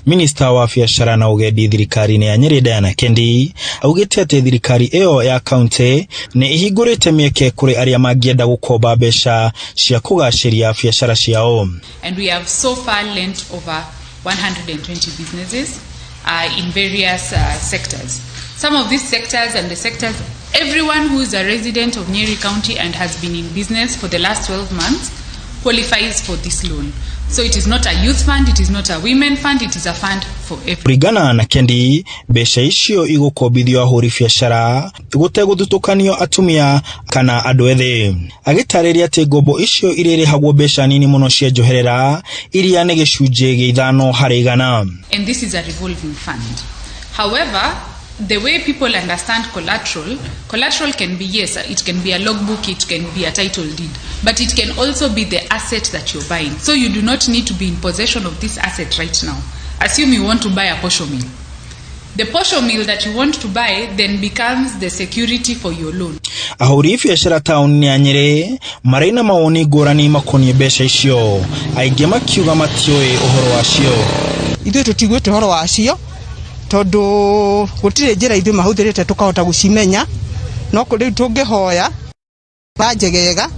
Minista wa biacara na ũgendi thirikari-inĩ ya Nyeri, Diana Kendi, augĩte atĩ thirikari ĩyo ya kaunti nĩ ĩhingũrĩte mĩeke kũrĩ arĩa mangĩenda gũkomba mbeca cia kũgacĩria biacara ciao. And we have so far lent over 120 businesses in various sectors. Some of these sectors and the sectors, everyone who is a resident of Nyeri County and has been in business for the last 12 months qualifies for this loan. So it is not a youth fund, it is not a women fund, it is a fund for everyone. Kũringana na Kendi, mbeca icio igũkombithio ahũri biacara gũtegũthutũkanio atumia kana andũ ethĩ. Agĩtarĩria atĩ ngombo icio irĩrĩhagwo mbeca nini mũno cia njoherera iria nĩ 5%. And this is a revolving fund. However, the way people understand collateral, collateral can be, yes, it can be a logbook, it can be a title deed, but it can also be the asset that you're buying. So you do not need to be in possession of this asset right now. Assume you want to buy a posho mill. The posho mill that you want to buy then becomes the security for your loan. Ahũri biacara taũni ya Nyeri marĩ na mawoni ngũrani makoniĩ mbeca icio, aingĩ makiuga matiũĩ ũhoro wacio. Ithuĩ tũtiguĩte ũhoro wacio tondũ gũtirĩ njĩra ithuĩ mahũthĩrĩte tũkahota gũcimenya, no rĩu tũngĩhoya njegega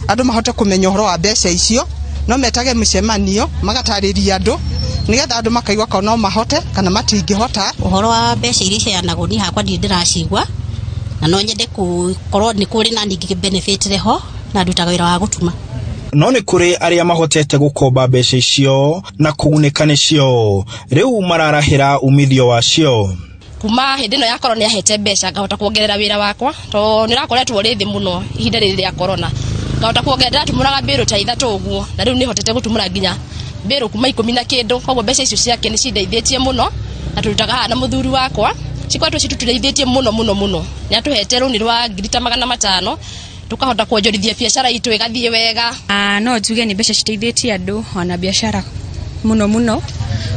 andũ mahote kũmenya ũhoro wa mbeca icio, no metage mĩcemanio magatarĩria andũ nĩgetha andũ makaigua kana no mahote kana matingĩhota. Ũhoro wa mbeca iria iheanagwo niĩ hakwa ndirĩ ndĩracigua, na no nyende gũkorwo nĩ kũrĩ na ningĩ benefit ho, na ndutaga wĩra wa gũtuma. No nĩ kũrĩ arĩa mahotete gũkomba mbeca icio na kũgunĩka nĩcio, rĩu mararahĩra umithio wacio. Kuma hĩndĩ ĩno ya corona yahete mbeca, ngahota kuongerera wĩra wakwa to nĩ ũrakoretwo ũrĩ thĩ mũno ihinda rĩrĩ rĩa corona. Ngahota kuongerera, ndĩratumũraga mbĩrũ ta 3 ũguo, na rĩu nĩ hotete gũtumũra nginya mbĩrũ kuma 10 na kĩndũ. Koguo mbeca icio ciake nĩ cindeithĩtie mũno, na tũrutaga haha na mũthuri wakwa, cikoretwo citũteithĩtie mũno mũno mũno. Nĩ atũhete rũni rwa ngiri ta 500, tukahota kuonjorithia biacara itũ ĩgathiĩ wega. No njuge nĩ mbeca citeithĩtie andũ ona biacara mũno mũno,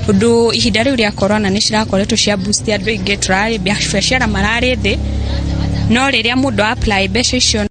ũndũ ihinda rĩu rĩa corona nĩ cirakoretwo cia boost andũ aingĩ, tũrarĩ biacara mararĩ thĩ, no rĩrĩa mũndũ apply mbeca icio.